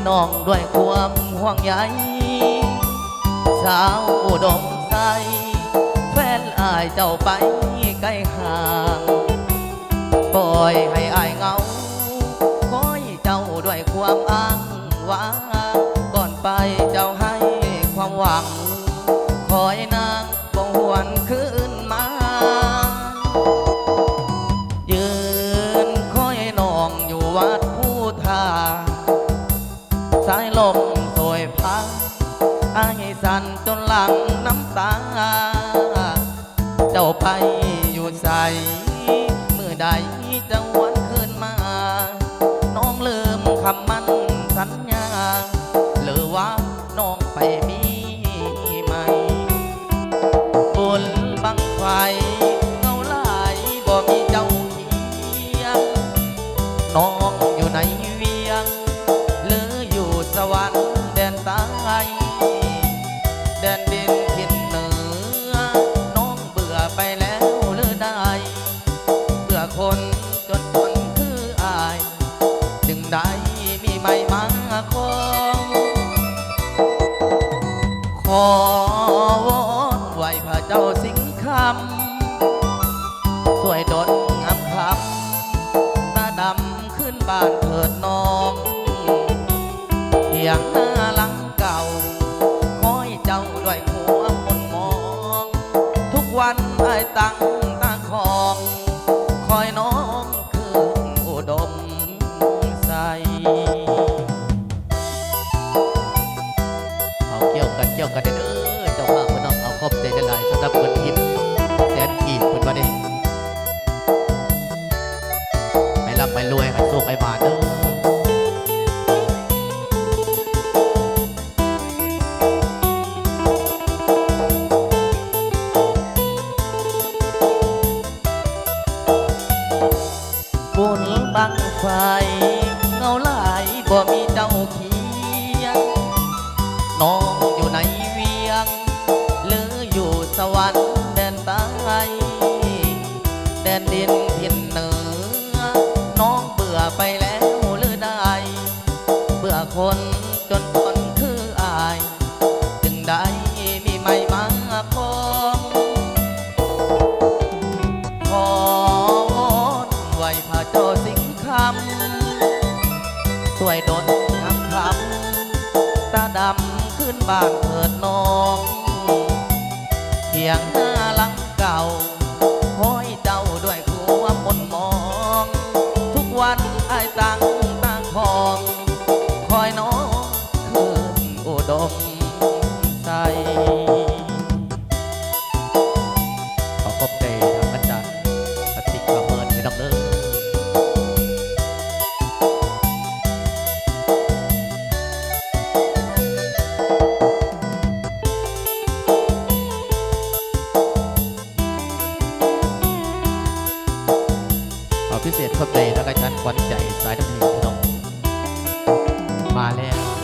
ນ້ອງດ້ວຍຄວາມຫ່ວງໃຍ ສາວອຸດົມໄຊ ແຟນອ້າຍເຈົ້າໄປໄກຫ່າງ ປ່ອຍໃຫ້ອ້າຍເຫງົາ ຄອຍເຈົ້າດ້ວຍຄວາມອ້າງວາງ ກ່ອນໄປເຈົ້າໃຫ້ຄວາມຫວັງ ຄອຍນາງ ບໍ່ຫວນຄືນມາ ຢືນຄອຍນ້ອງຢູ່ວັດພູທາ ສາຍລົມໂຊຍພາ ອ້າຍສັ່ນຈົນຫຼັ່ງນ້ຳຕາ ເຈົ້າໄປຢູ່ໃສ ມື້ໃດຈະຫວນຄືນມາ ນ້ອງລືມຄຳໝັ້ນສັນຍາ ຫຼືວ່ານ້ອງໄປມີໃໝ່ ບຸນບັ້ງໄຟເຫງົາຫຼາຍ ບໍ່ມີເຈົ້າຄຽງ ນ້ອງຢູ່ໃນວຽງ ຫຼືຢູ່ສະຫວັນແດນໃຕ້ ແດນດິນຖິ່ນເໜືອ ນ້ອງເບື່ອໄປແລ້ວຫຼືໃດ ເບື່ອຄົນຈົນຄົນຄືອ້າຍ ຈຶ່ງໄດ້ມີໃໝ່ມາຄອງ ຂໍວອນໄຫວ້ພະເຈົ້າສິງຄຳ ຊ່ວຍດົນອຳຄຳ ຕາດຳຄືນບ້ານເທີດນ້ອງ ຖຽງນາຫຼັງເກົ່າ ຄອຍເຈົ້າດ້ວຍຄວາມມົນມອງ ທຸກວັນອ້າຍຕັ້ງຕາຄອງ ຄອຍນ້ອງຄືນອຸດົມໄຊ ເອົາກ່ຽວກັນ ກ່ຽວກັນເດີ ເຈົ້າພາບເພິ່ນເນາະ ເອົາຂອບໃຈຫຼາຍໆ ສຳລັບເງິນທິບແສນກີບເພິ່ນວ່າເດ້ ໃຫ້ລ່ຳໃຫ້ລວຍ ໃຫ້ໂຊກໃຫ້ໝານເດີ. ບຸນບັ້ງໄຟເຫງົາຫຼາຍ ບໍ່ມີເຈົ້າຄຽງ ນ້ອງຢູ່ໃນວຽງ ຫຼືຢູ່ສະຫວັນແດນໃຕ້ ແດນດິນຖິ່ນເໜືອ ນ້ອງເບື່ອໄປແລ້ວຫຼືໃດ ເບື່ອຄົນຈົນຄົນຄືອ້າຍ ຈຶ່ງໄດ້ມີໃໝ່ມາຄອງ ຂໍວອນໄຫວ້ພະເຈົ້າສິງຄຳ ຊ່ວຍດົນອຳຄຳ ຕາດຳຄືນບ້ານເທີດນ້ອງ ຖຽງນາຫຼັງເກົ່າ ຄອຍເຈົ້າດ້ວຍຄວາມມົນມອງ ທຸກວັນອ້າຍຕັ້ງຕາຄອງ ຄອຍນ້ອງຄືນອຸດົມໄຊ. ຂໍຂອບໃຈທາງອາຈານ ປະຕິກ ພາເມີນ ພີ່ນ້ອງເດີ. ເອົາ ພິເສດຂອບໃຈທາງອາຈານຂວັນໃຈ ສາຍນ້ຳເຫວ ພີ່ນ້ອງ ມາແລ້ວ.